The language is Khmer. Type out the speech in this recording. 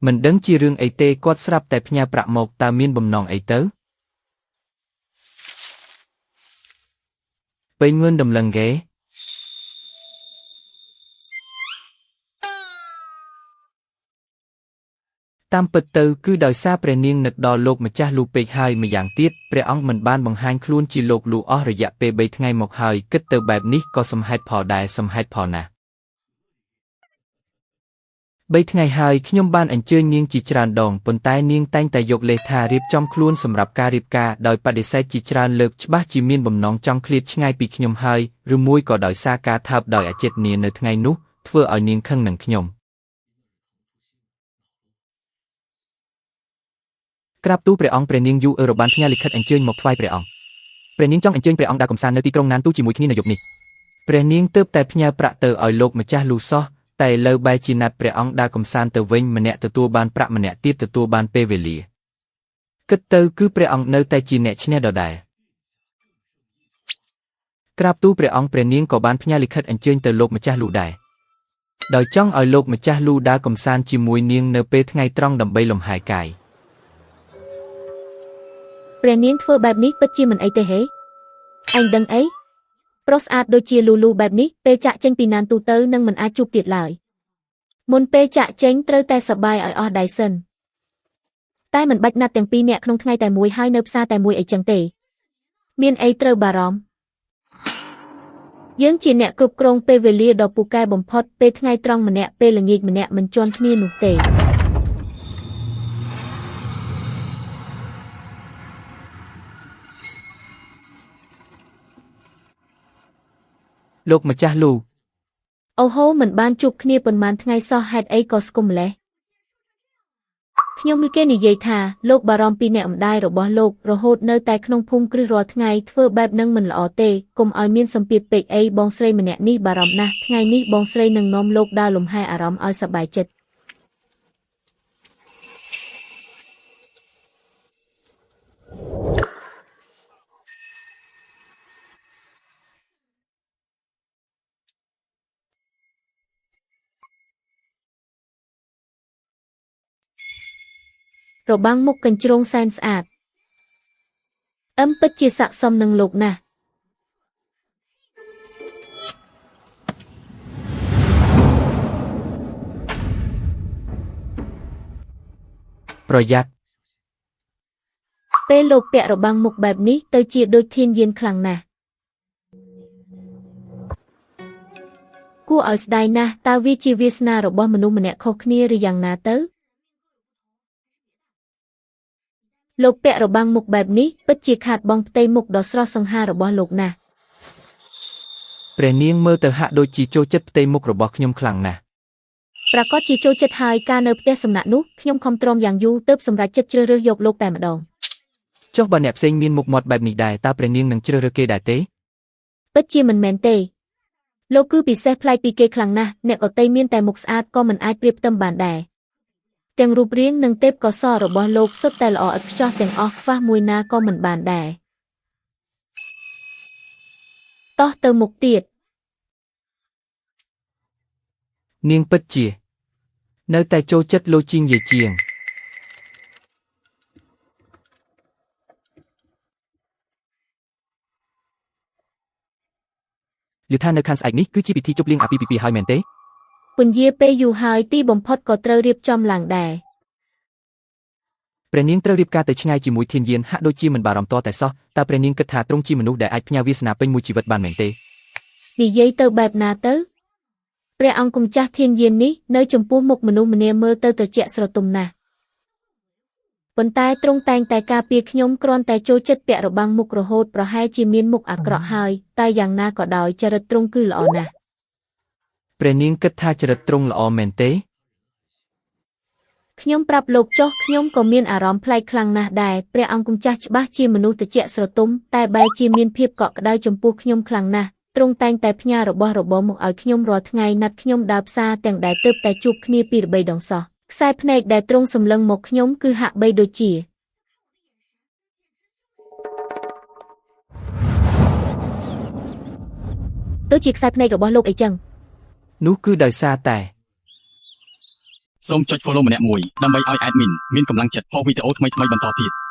មិនដឹងជារឿងអីទេគាត់ស្រាប់តែផ្ញើប្រាក់មកតើមានបំណងអីទៅពេញងឿនដំឡឹងគេតាមពិតទៅគឺដោយសារព្រះនាងនឹកដល់លោកម្ចាស់លូពេកហើយម្យ៉ាងទៀតព្រះអង្គមិនបានបង្ហាញខ្លួនជាលោកលូអស់រយៈពេល3ថ្ងៃមកហើយគិតទៅបែបនេះក៏សមហេតុផលដែរសមហេតុផលណាស់3ថ្ងៃហើយខ្ញុំបានអញ្ជើញនាងជាច្រើនដងប៉ុន្តែនាងតែងតែយកលេសថារៀបចំខ្លួនសម្រាប់ការរៀបការដោយបដិសេធជាច្រើនលើកច្បាស់ជាមានបំណងចង់ឃ្លាតឆ្ងាយពីខ្ញុំហើយឬមួយក៏ដោយសារការថើបដោយអចេតនានៅថ្ងៃនោះធ្វើឲ្យនាងខឹងនឹងខ្ញុំក្រាបទូលព្រះអង្គព្រះនាងយូអឺរ៉ូបានផ្ញើលិខិតអញ្ជើញមកថ្វាយព្រះអង្គព្រះនាងចង់អញ្ជើញព្រះអង្គដើរកម្សាន្តនៅទីក្រុងណានទូជាមួយគ្នានៅយប់នេះព្រះនាងទើបតែផ្ញើប្រាក់ទៅឲ្យលោកម្ចាស់លូសោះតែឥឡូវបែរជាណាត់ព្រះអង្គដើរកម្សាន្តទៅវិញម្នាក់ទទួលបានប្រាក់ម្នាក់ទៀតទទួលបានពេលវេលាគិតទៅគឺព្រះអង្គនៅតែជាអ្នកឈ្នះដដែលក្រាបទូលព្រះអង្គព្រះនាងក៏បានផ្ញើលិខិតអញ្ជើញទៅលោកម្ចាស់លូដែរដោយចង់ឲ្យលោកម្ចាស់លូដើរកម្សាន្តជាមួយនាងនៅពេលថ្ងៃត្រង់ដើម្បីលំហែកាយ ព្រះនាងធ្វើបែបនេះពិតជាមិនអីទេហេឯងដឹងអីប្រុសស្អាតដូចជាលូលូបែបនេះពេលចាក់ចេញពីណានទូទៅនឹងមិនអាចជួបទៀតឡើយមុនពេលចាក់ចេញត្រូវតែសប្បាយឲ្យអស់ដៃសិនតែមិនបាច់ណាត់ទាំងពីរនាក់ក្នុងថ្ងៃតែមួយហើយនៅផ្សារតែមួយអីចឹងទេមានអីត្រូវបារម្ភយើងជាអ្នកគ្រប់គ្រងពេលវេលាដ៏ពូកែបំផុតពេលថ្ងៃត្រង់ម្នាក់ពេលល្ងាចម្នាក់មិនជន់គ្នានោះទេ លោកម្ចាស់លូ អូហូមិនបានជួបគ្នាប៉ុន្មានថ្ងៃសោះហេតុអីក៏ស្គមម្លេះខ្ញុំឮគេនិយាយថាលោកបារម្ភពីអ្នកម្ដាយរបស់លោករហូតនៅតែក្នុងភូមិគ្រឹះរាល់ថ្ងៃធ្វើបែបនឹងមិនល្អទេកុំឲ្យមានសម្ពាធពេកអីបងស្រីម្នាក់នេះបារម្ភណាស់ថ្ងៃនេះបងស្រីនឹងនាំលោកដើរលំហែអារម្មណ៍ឲ្យសប្បាយចិត្តរបាំងមុខកញ្ជ្រោងសែនស្អាតអឹមពិតជាស័ក្តិសមនឹងលោកណាស់ ប្រយ័ត្ន ពេលលោកពាក់របាំងមុខបែបនេះទៅជាដូចធានយានខ្លាំងណាស់គួរឲ្យស្ដាយណាស់តើវាជាវាសនារបស់មនុស្សម្នាក់ខុសគ្នាឬយ៉ាងណាទៅលោកពាក់របាំងមុខបែបនេះពិតជាខាតបង់ផ្ទៃមុខដ៏ស្រស់សង្ហារបស់លោកណាស់ ព្រះនាងមើលទៅហាក់ដូចជាចូលចិត្តផ្ទៃមុខរបស់ខ្ញុំខ្លាំងណាស់ ប្រាកដជាចូលចិត្តហើយការនៅផ្ទះសំណាក់នោះខ្ញុំខំទ្រាំយ៉ាងយូរទើបសម្រេចចិត្តជ្រើសរើសយកលោកតែម្ដង ចុះបើអ្នកផ្សេងមានមុខមាត់បែបនេះដែរតើព្រះនាងនឹងជ្រើសរើសគេដែរទេ ពិតជាមិនមែនទេលោកគឺពិសេសប្លែកពីគេខ្លាំងណាស់អ្នកដទៃមានតែមុខស្អាតក៏មិនអាចប្រៀបផ្ទឹមបានដែរទាំងរូបរាងនិងទេពកោសល្យរបស់លោកសុទ្ធតែល្អឥតខ្ចោះទាំងអស់ខ្វះមួយណាក៏មិនបានដែរតោះទៅមុខទៀត នាងពិតជា នៅតែចូលចិត្តលោកជាងយាជាង ឮថានៅខាងស្អែកនេះគឺជាពិធីជប់លៀងអាពាហ៍ពិពាហ៍ហើយមែនទេ ពន្យាពេលយូរហើយទីបំផុតក៏ត្រូវរៀបចំឡើងដែរ ព្រះនាងត្រូវរៀបការទៅឆ្ងាយជាមួយធានយានហាក់ដូចជាមិនបារម្ភតតែសោះតើព្រះនាងគិតថាទ្រង់ជាមនុស្សដែលអាចផ្ញើវាសនាពេញមួយជីវិតបានមែនទេ និយាយទៅបែបណាទៅព្រះអង្គម្ចាស់ធានយាននេះនៅចំពោះមុខមនុស្សម្នាមើលទៅត្រជាក់ស្រទុំណាស់ប៉ុន្តែទ្រង់តែងតែការពារខ្ញុំគ្រាន់តែចូលចិត្តពាក់របាំងមុខរហូតប្រហែលជាមានមុខអាក្រក់ហើយតែយ៉ាងណាក៏ដោយចរិតទ្រង់គឺល្អណាស់ ព្រះនាងគិតថាចរិតទ្រង់ល្អមែនទេ ខ្ញុំប្រាប់លោកចុះខ្ញុំក៏មានអារម្មណ៍ប្លែកខ្លាំងណាស់ដែរព្រះអង្គម្ចាស់ច្បាស់ជាមនុស្សត្រជាក់ស្រទុំតែបែរជាមានភាពកក់ក្ដៅចំពោះខ្ញុំខ្លាំងណាស់ទ្រង់តែងតែផ្ញើរបស់របរមកឲ្យខ្ញុំរាល់ថ្ងៃណាត់ខ្ញុំដើរផ្សារទាំងដែលទើបតែជួបគ្នាពីរបីដងសោះខ្សែភ្នែកដែលទ្រង់សម្លឹងមកខ្ញុំគឺហាក់បីដូចជា ទៅជាខ្សែភ្នែករបស់លោកអីចឹង នោះគឺដោយសារតែ សូមចុច follow ម្នាក់មួយដើម្បីឲ្យ admin មានកម្លាំងចិត្តផុសវីដេអូថ្មីៗបន្តទៀត។